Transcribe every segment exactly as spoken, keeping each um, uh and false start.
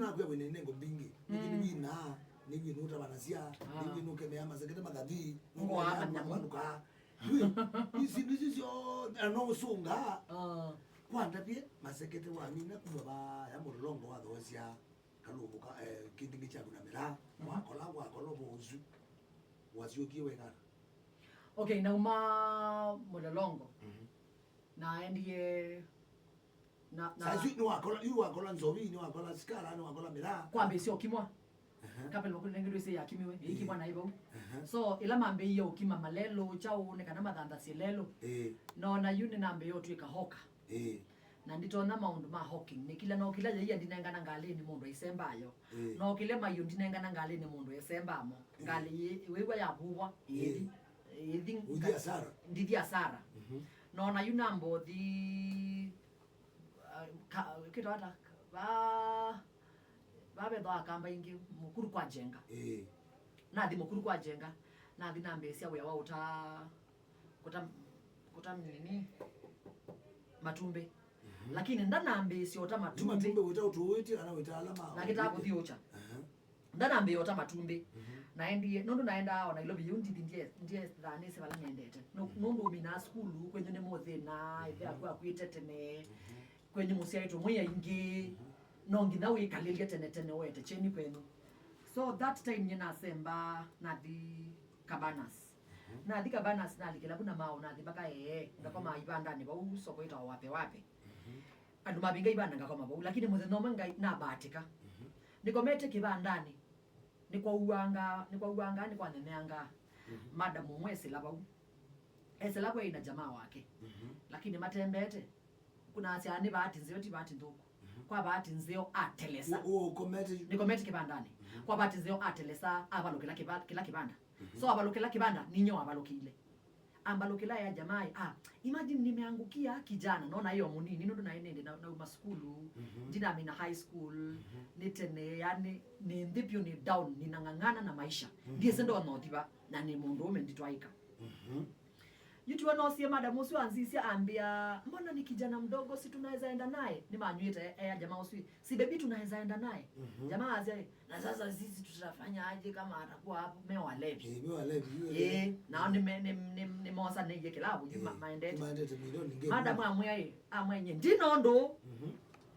Nakwĩa wĩna inengo mbingĩ. Nĩw'ĩ nĩwĩnaa, nĩw'ĩ nũtavanasya, nĩw'ĩ nũkemea masekete mathathi, nũkũaa nũkũaa nũkũaa. Isi nĩsi syonthe, na no ũsũngaa. Ah. Kwandavye masekete wamina kuma vaya Mũlolongo wathoosya kalũmbũ ka, eh, kĩndingĩ kyaku na mĩraa. Mhm. Wakola, wakola ũvoo ũsu. Wasyokie wekana. Okay, nauma Mũlolongo. Mhm. Naendie na, na saa isu nĩwakola, yu wakola nzovi, nĩwakola sikara, nĩwakola mĩraa. Kwambĩĩsya ũkimwa. Aha. Kapelo kũnengerwe ĩsĩ yakimiwe, ĩikimwa naĩ vau. Aha. So, ĩla mambĩĩie ũkima malelũ, kyaũ, nĩ kana mathanthasye lelũ. Ĩĩ. Nona yu nĩnambĩĩe ũtw'ĩka hawker. Ĩĩ. Na nditonya maũndũ ma hawking. Nĩ kĩla no kĩla yĩia ndinengana ngalĩnĩ mũndũ aisembaa yo. Ĩĩ. No kĩla maiũ ndinengana ngalĩnĩ mũndũ esembaa mo. Ĩĩ. Ngalĩ yĩ, wĩw'a yavuvwa, ĩĩ. Ĩthi. Ĩthi. Ũthi asara. Ndithi asara. Mhm. Nona yu nambothi, uh, ka, kĩtwa ata? Va, va vethwa akamba ingĩ, mũkuru kwa jenga. Ĩĩ. Nathi mũkuru kwa jenga. Nathi nambĩĩsya wĩa wa ũta, kũta, kũta nini, matumbĩ. Mhm. Lakini ndanambĩĩsya ũta matumbĩ. Matumbĩ wĩta ũtũĩtye kana wĩta ala ma. Na kĩtaa kũthiũkya. Aha. Ndanambĩĩa ũta matumbĩ. Mhm. Naendie, nũndũ naendaa o Nairobi yu ndithi ndie, ndiethaa nĩsĩ vala nendete. Nũ-, mhm, nũndũ ũminaa sukulu, kwenyu nĩ mũthĩna, mhm, ĩthe aku akwĩte tene, mhm, kwenyu mũsyaĩtwe mwĩ aingĩ, mhm, no nginya wĩkalĩlye tene tene ũete kyeni kwenyu. So that time nye nasemba nathi Cabanas. Mhm. Nathi Cabanas nalikĩla vu na maũ nathi mpaka ee, ngakoma, mhm, ivandanĩ vau soko ĩtawa Wape Wape. Mhm. Andũ mavinga ivanda ngakoma vau, lakini mũthenya ũmwe Ngai nabaatĩka. Mhm. Nĩkomete kĩvandanĩ, nĩkwauanga, nĩkwauanga, nĩkwaneneanga. Mhm. Madam ũmwe esĩla vau. Esĩla vau ena jamaa wake. Mhm. Lakini matembete. Kuna asya nĩ bahati nzeo, ti bahati nthũku. Mhm. Kwa bahati nzeo atelesa. Ũ-, ũ-, ũkomete yu? Nĩkomete kĩvandanĩ. Mhm. Kwa bahati nzeo atelesa, avalũkĩla kĩva-, kĩla kĩvanda. Mhm. So avalũkĩla kĩvanda, ninyo avalũkĩile. Ambalũkĩla ya jamaa, ah, imagine nimeangukia kijana, nona yo mũnini, nũndũ naĩ nĩndĩ na, nauma sukulu, mhm, ndinamina high school, mhm, nĩ tene, yani, nĩ nthĩ vyũ, nĩ down, ninang'ang'ana na maisha. Mhm. Ndiĩsĩ ndona ũthiva, na nĩ mũndũ ũme nditwaĩka. Mhm. Yu tiwe nosie madam ũsu anzisya ambĩa, "Mbona ni kijana mdogo, si tunaweza enda naye?" Nĩmanyw'ĩte, ea jamaa ũsu, "Si baby tunaweza enda naye?" Mhm. Jamaa asya, "Na sasa sisi tutafanya aje kama atakuwa hapo?" Me walevi. Eh, me walevi, yu. Eh, nao nĩ me-, nĩ, nĩ, nĩmosanĩie kĩlavu, yu ma-, eh, maendete. Maendete milioni ngĩ. Madam amwĩa ĩ, amwenye, "Ndina ũndũ." Mhm.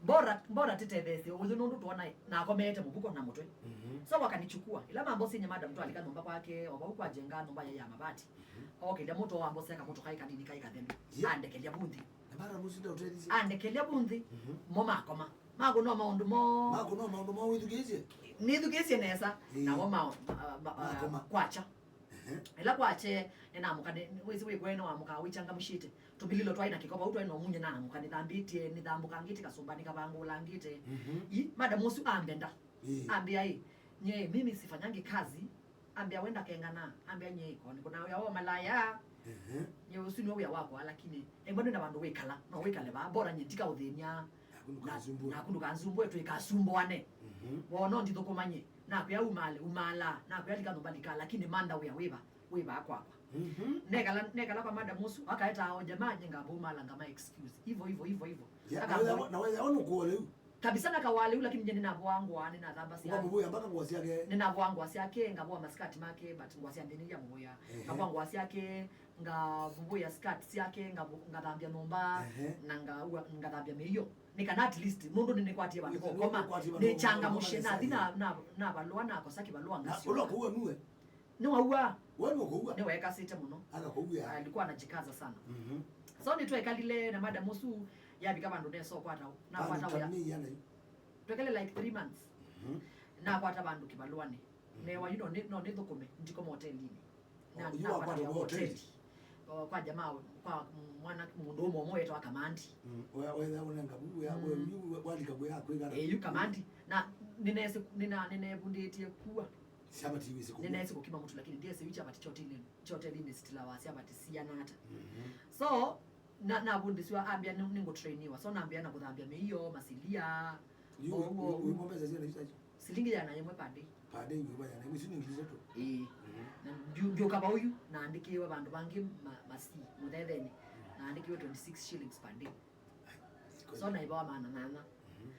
Bora, bora tĩtetheesye ũyũ nũndũ twona nakomete mũvuko na mũtwe. Mhm. So wakanichukua. Ila mambo sinye madam twalika nyũmba kwake, o vau kwa jenga nyũmba ya, ya mabati. Mhm. Okĩlya mũtwe wamboseka mũtwe kai kanini kai kathelu. Yeah. Andekelya vunthi. Na madam ũsu ndaũtethisye? Andekelya vunthi. Mhm. Mo makoma. Makũnwa maũndũ moo. Makũnwa maũndũ moo wĩthukĩĩsye? Nĩthukĩĩsye nesa. Ĩĩ. Namo ma, ma, ma, makoma. Kwakya. Ehe. Ĩla kwakye, nĩnamũka, nĩ, wĩsĩ wĩ kwene wamũkaa wĩchangamũshĩte. Tũmililo twaĩ na kĩko vau twaĩ na ũmunye namũka, nĩthambĩtye, nĩthambũkangĩte kasũmba, nĩkavangũlangĩte. Mhm. I, madam ũsu ambenda. Ĩĩ. Ambĩa ĩ, "Nye, mimi sifanyangi kazi." Ambĩa, "Wenda kengana." Ambĩa, "Nye, ĩko, nĩ kuna wĩa wa malaya." Ehe. Nye, ũsu nĩwe wĩa wakwa, lakini, ĩmwe ndwĩ na vandũ wĩkala, no wĩkale vaa, bora nye ndikaũthĩnia. Naku ndũkanzumbue. Naku ndũkanzumbue, tũikasumbuane. Mhm. Wona ndithũkũmanye. Nakwĩa umale, umala. Nakwĩa lika nyũmba lika, lakini mantha wĩa wĩva, wĩva kwakwa. Mhm. Nekala, nekala kwa madam ũsu, akaeta o jamaa nye ngamba umala ngama excuse. Hivyo, hivyo, hivyo, hivyo. Ya, na wetha, na wetha, ona ũkũa lĩu. Kabisa na kawaa lĩu, lakini nye nĩnavoa ngũa, nĩnathambasya. Ũkamũvũĩa mpaka ngũa syake. Nĩnavoa ngũa syake, ngavoa masikati make, but ngũa sya nthĩnĩ ya mũvũĩa. Ehe. Ngavoa ngũa syake, ngavuvũĩa skirt syake, ngavu-, ngathambya nyũmba, ehe, na ngaua, ngathambya mĩio. Nĩ kana at least, nũndũ nĩnĩkwatie vandũ va ũkoma, nĩkwatie vandũ va ũkoma, nĩchangamũshe, nathi na, na, navalũa, nakosa kĩvalũa, na ngasyoka. Ũla kũua nue? Nĩwaua. We nũkũua? Nĩweekasĩte mũno. Akakũua. Alikuwa anajikaza sana. Mhm. So nĩtwekalile na madam ũsu, yavika vandũ nesa ũkwata, nakwata wĩa. Twekale like three months. Mhm. Nakwata vandũ kĩvalũanĩ. Mhm. Newa, you know, nĩ, no nĩthũkũme, ndikoma hotelinĩ. Na, oh, yu nakwata wakwata wĩa hoteli? Hoteli. O, kwa jamaa, kwa mwana, mũndũ ũmwe ũmwe wetwa Kamandi. Mm, we, we, we, ũnenga vu, we, we, mm, yu, we, walika kwĩ ya kwĩka. Eh, yu Kamandi. Na nĩnesi-, nĩna-, nĩnevundĩtie kua. Syavati iwĩsĩ kũkua. Nĩnesi kũkima mũtu, lakini ndiesĩ yu syavati cha hotelinĩ, cha hotelinĩ sitilawa syavati siana ata. Mhm. So, na, navundĩswa ambĩa nĩ, nĩngũtrainiwa. So, nambĩa na kũthambya mĩio, masilia, yu, o, yu, o, yu, mbesa siana yu size? Silingi yana ĩmwe per day. Per day, yu yana ĩmwe, isu nĩ ngili itatũ. Ĩĩ. Mhm. Na ndyũ-, ndyũka vau yu, naandĩkĩiwe vandũ vangĩ ma-, masi, mũthethenĩ. Mhm. Naandĩkĩiwe twenty-six shillings per day. Ai, iko. So, naĩvawa maana nana. Mhm.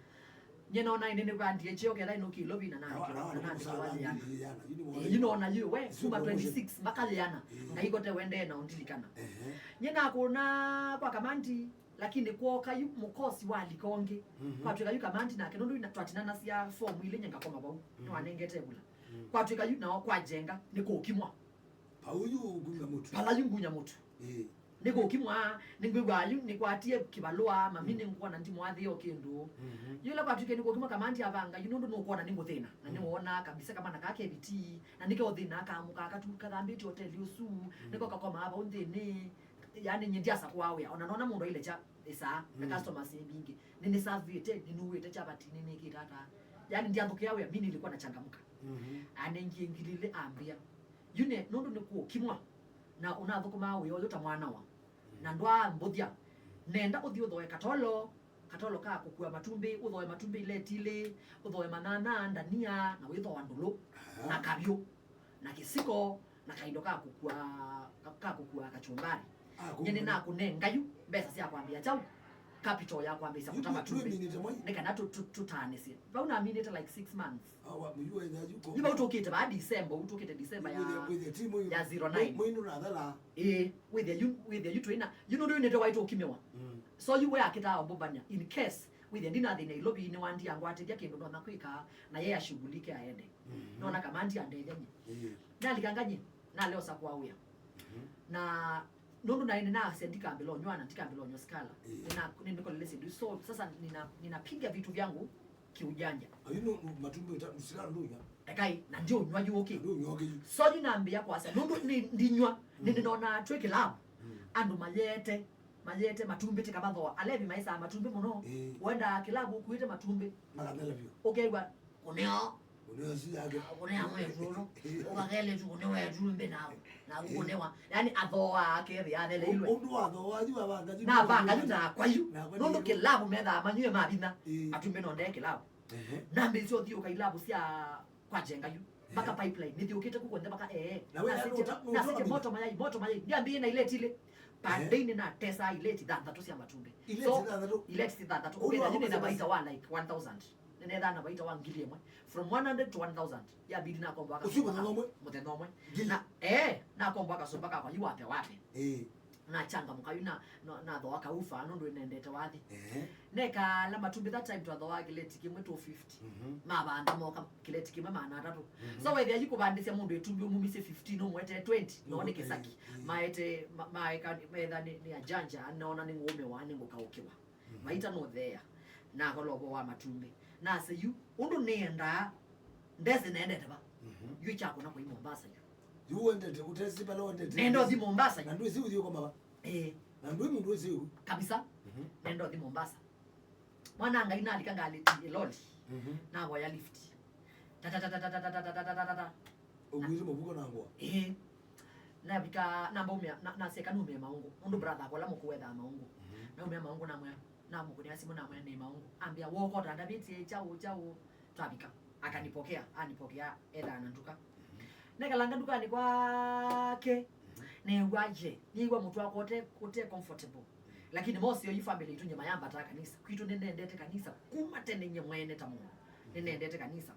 Nye nona ĩndĩ nĩvandie kyeo ketha ĩnũkĩlo vina na andĩkĩwa na nandĩkĩwa yĩana. Ĩĩ, yu nona yu we kuma twenty-six mpaka yĩana. Ngai kote wendee na ũndilikana. Nye nakũna kwa kamandi, lakini kwoka yu mũkosi walika ũngĩ. Kwatwĩka yu kamandi nake nũndũ ina- twatinanasya fomu ile nye ngakoma vau. Nĩwanengete vula. Kwatwĩka yu nao kwa jenga nĩ kũkimwa. Pauyu ngunya mũtu. Pala yu ngunya mũtu. Ĩĩ. Nĩkũkimwa, nĩngwĩw'a yu nĩkwatie kĩvalũa, mami nĩngwona ndimwathĩe o kĩndũ. Yĩla kwatw'ĩke nĩkũkimwa kamandi avanga yu nũndũ nũkwona nĩngũthĩna, na nĩwoonaa kabisa kamana ka keviti, na nĩkeũthĩnaa kaamũkaa katu kathambĩtye oteli ũsu, nĩko kakomaa vau nthĩnĩ. Yani nyie ndyasakũaa wĩa, ona nona mũndũ ailekya ĩsaa na customers nĩ mbingĩ, nĩnĩsavĩte, nĩnuĩte chapati, nĩnĩkĩte ata. Yani ndyathũkĩa wĩa, mi nilikuwa nachangamka. Anengie ngili ilĩ ambĩa, yu ne nũndũ nĩkũkimwa. Na ũnathũkũmaa wĩa ũyũ ta mwana wa na ndwaambũthya. Nenda ũthi ũthoe katolo, katolo ka kũkua matumbĩ, ũthoe matumbĩ ileti ilĩ, ũthoe manyanya, ndania, na wĩthoa ndũlũ na kavyũ na kĩsiko na kaindo ka kũkua, ka kũkua kachumbari. Nyene nakũnenga yu mbesa sya kwambĩa kyaũ, capital ya kwambĩĩsya kũta matumbĩ nĩ kana tũtaanĩsye. Vau naminĩte like six months. Yu vau tũkĩte vaa December, u tũkĩte December ya ya zero nine. Ĩĩ, wĩthĩa yu, wĩthĩa yu twĩna yu nũndũ yu nĩtwe waĩ tũkimĩwa. So yu we akĩtaa ũmbũmbany'a in case wĩthĩa ndinathi Nairobi nĩwandia ngwatĩthya kĩndũ nona kwĩka na ye ashughulike aende. Nona kamandi andethya nye. Nalikanga nye naleosa kwa wĩa. Na nũndũ naĩ nĩnasya ndikambĩla ũnywa na ndikambĩla ũnywa sikala. Nĩna- nĩnĩkolele syĩndũ isu. So sasa nina- ninapiga vitu vyangu kiujanja. Ayu no matumbĩ uta- usikala ndunya. Ekai, na ndio unywa yu okay. Ndunya okay. So yu nambia kwasa nundu ni ndinywa, ni ndinona twe kilabu. Andu mayete, mayete matumbĩ tikamathoa. Alevi maisaa matumbĩ muno. Wenda kilabu ukuite matumbĩ. Makathela vyo. Ukewa kuneo. Kuneo si yake. Kunea mwetu no. Ukakele tu kuneo ya tumbe nao. Na kunewa. Yani athoa akethia atheleilwe. Undu athoa yu abanga yu. Na abanga yu na kwa yu. Nundu kilabu metha manyue mabina. Atumbe no ndee kilabu. Nambĩĩsya ũthiũka ilavu sya kwa Njenga yu mpaka Pipeline, nĩthiũkĩte ku kw'onthe mpaka ee. Nasĩtye moto mayai, moto mayai. Ndyambĩĩe na ileti ilĩ. Pandei nĩnatesaa ileti thanthatũ sya matumbĩ. Ileti thanthatũ? Ileti thanthatũ. Ũkethĩa yu nĩna vaita wa like one thousand. Nĩnethaa na vaita wa ngili ĩmwe. From one hundred to one thousand. Yabidi nakomboa kasumba. Ũsu mũthenya ũmwe? Mũthenya ũmwe. Na ee, nakomboa kasumba kakwa yu wape wape. Nachangamũka yu na, na, nathoa kaufa nũndũ nĩnendete wathi. Nekala matumbĩ that time twathoaa kĩleti kĩmwe two fifty. Mavanda moka kĩleti kĩmwe maana atatũ. So wethĩa yu kũvandĩsya mũndũ ĩtumbĩ ũmumisye fifteen ũmwetee twenty no nĩ kĩsaki. Maete, ma- maeka metha nĩ, nĩ ajanja, nona nĩngũũmĩwa, nĩngũkaũkĩwa. Vaita nũtheea. Nakola ũvoo wa matumbĩ. Nase yu ũndũ nĩendaa, ndesĩ nendete va. Yu kyakũna kũi Mombasa yu. Yu wendete, ũtesi pala wendete. Nenda ũthi Mombasa. Na ndwĩsĩ ũthi ũkoma va. Ĩĩ. Na ndwĩ mũndũ wĩsĩ ũu. Kabisa. Nenda ũthi Mombasa. Mwana Ngai nalika ngalĩti ĩloli. Navoya lift. Tata tata tata tata tata tata. Ũguĩte mavuko na ngũa. Ĩĩ. Navika namba umia na naseka numia maungu. Nũndũ brother akwa ũla mũkũũ ethaa maungu. Naumia maungu namwĩa, namũkũnĩa simũ namwĩa nĩ maungu. Ambĩa wokota ndavĩtie kyaũ kyaũ. Twavika. Akanipokea, anipokea ethaa na nduka. Nekalanga ndukani kwake. Neew'a ye, nĩw'a mũtwe wakwa ũte, ũte comfortable. Lakini moseo yu family itu nyuma yambataa kanisa. Kwitũ nĩnendete kanisa kuma tene nye mwene ta mũndũ. Nĩnendete kanisa.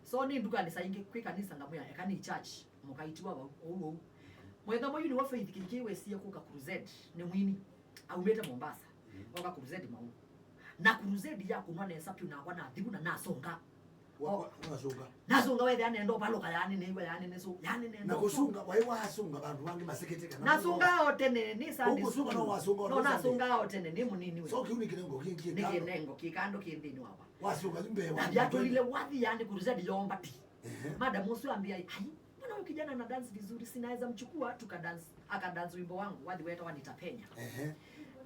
So nĩ ndukani saa ingĩ kwĩ kanisa ngamwĩa eka nĩ church mũkaitiwa vau ou ou. Mwetha mwayu nĩwe Faith K K wesie kũka crusade nĩ mwini. Aumĩte Mombasa. Oka crusade mau. Na crusade ya kũnwa nesa piũ nakwa nathivu na nasũnga. Wa- wa- Wasunga. Nasunga wethĩa nenda ũvalũka yani nĩw'a yani nĩsu yani nenda. Na kũsunga, waĩ wasunga vandũ vangĩ masikĩte kana. Nasunga o tene nĩ Sunday. Ũkũsunga no wasunga o. No nasunga o tene nĩ mũnini we. So kĩu nĩ kĩnengo kĩngĩ. Nĩ kĩnengo kĩkando kĩ nthĩnĩ wakwa. Wasunga yu mbee wa. Na vyatũlile wathi yani crusade yomba ti. Madam ũsu ambia ai. Mbona huyu kijana ana dance vizuri, si naweza mchukua tukadance, akadance wimbo wangu wathi wetawa Nitapenya. Ehe.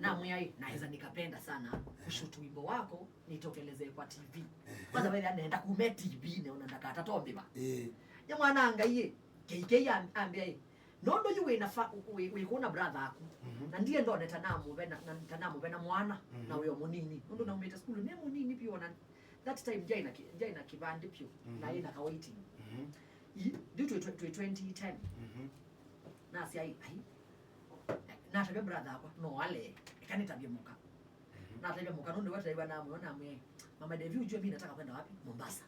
Namwĩa ĩ, naweza nikapenda sana kushoot wimbo wako nitokeleze kwa T V. Ehe. Kwanza wewe anaenda kume T V ne ona ndakata tombiva. Eh. Ya mwana angaie, K K am- ambia ĩ, nondo yu wĩna fa- wĩ- wĩkũna brother aku. Na ndiye ndoneta namũve na na- ta namũve na mwana na wĩo mũnini. Nondo naumĩte sukulu ne mũnini pia ona that time ndyaĩ na ki- ndyaĩ na kĩvandĩ pio na ĩ na ka waiting. Yu twĩ tw- twĩ twenty ten. Nasya ai ai. Natavya brother akwa no ale. Eka nĩtavye mũka. Natavya mũka nũndũ wetaiwa namwĩo namwĩa Mama Devi, ujue mimi nataka kwenda wapi? Mombasa.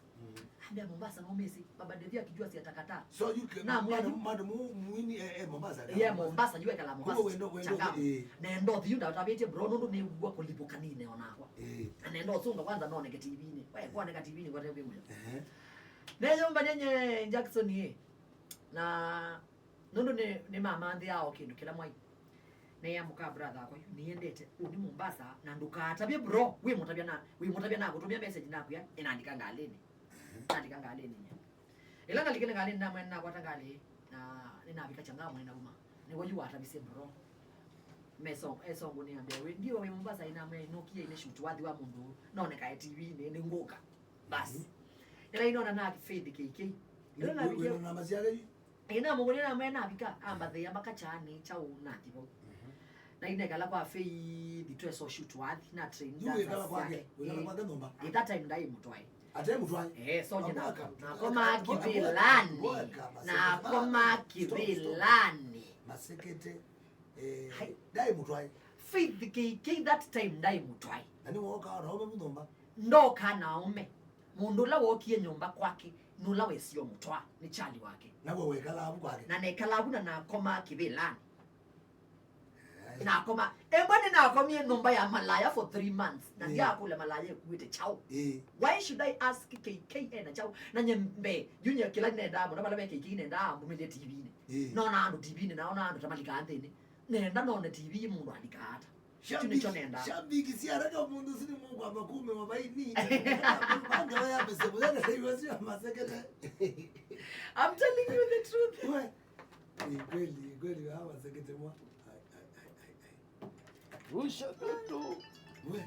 Ambia Mombasa, no mesi. Baba Devi akijua si atakataa. So you can Na mwana mwana mu muini eh, eh Mombasa. Yeah, Mombasa, you ekala Mombasa. Kumbe wendo wendo Changamwe. Eh. Nendo thiu ndatabitie bro nundu ni gwa kulibuka nine onakwa. Eh. Nendo sunga kwanza no negative ni. Wewe kwa negative ni kwa tebi muyo. Eh. Neyo mbanye Jackson ye. Na nũndũ nĩ, nĩmamanthĩaa o kĩndũ kĩla mwai. Neea mũka brother akwa yu nĩendete ũni Mombasa, na ndũkatavye bro, wĩmũtavya na wĩmũtavya na kũtũmĩa message nakwĩa, ĩnandĩka ngalĩnĩ. Nandĩka ngalĩnĩ nye. Ĩla nalikile ngalĩnĩ namwene nakwata ngalĩ na nĩnavika Changamwe na uma. Nĩwe yu watavisye bro. Meso esongo nĩambĩa wĩ ndiwa wĩ Mombasa, inamwĩa inokie ine shoot wathi wa mũndũ nonekae T V-inĩ nĩ ngũka. Basi. Ĩla inona na Faith K K. Ĩla navikie Wĩna namba syake yu? Ĩnamũkũlya namwĩa navika ambathĩa mpaka Kyaanĩ kyaũ nathi vau. Na inekala kwa Faith twesa ũshoot wathi na train Yu wĩkala dancer kwake, syake. Wĩkala kwake nyũmba. Ĩ that time ndaĩ mũtwae. Ate mũtwae. Eh, so nye Mambo nako- aka- nakomaa aka- kĩvĩlanĩ. Aka- aka- Nakomaa kĩvĩlanĩ. Masekete. Eh, Hai. Ndaĩ mũtwae. Faith K K that time ndaĩ mũtwae. Na nĩ woka na ũme mũnyũmba. Ndoka na ũme. Mũndũ ũla wokie nyũmba kwake nũla wesio mũtwa nĩ Charlie wake. Nawe wekala avu kwake. Na nekala avu na nakomaa kĩvĩlanĩ. Nakoma embwa nĩnakomie nyũmba ya malaya for three months na ndiakũla malaya ĩkuĩte chao. Why should I ask K K ena chao? Na nye mbe junior kĩla nendaa mũno vala me K K nendaa mbumĩlye T V-inĩ. Nona andũ T V-inĩ nao na andũ tamalikaa nthĩnĩ. Nenda none T V mũndũ alikaa ata. Kyu nĩkyo nendaa. Shabiki si haraka mũndũ sini mũkwa makume wa baini. Bange wa ya pesa bwana saiwa sio masekete. I'm telling you the truth. We. Ni kweli, ni kweli hawa sekete mwa. Ai, ai, ai, ai, ai. Rusha kitu. We.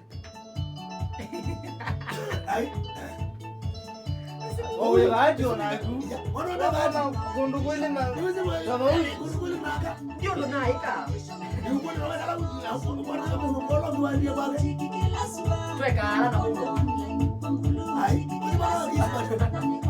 Ai. Owe baadhi ona tu. Wanaona baadhi. Kundu kweli na. Niwezi wa. Tofauti. Kundu kweli na aka. Ndio ndo naika. Ni ukweli na wala. Tweka ala na kundu. Ai. Kweli bana.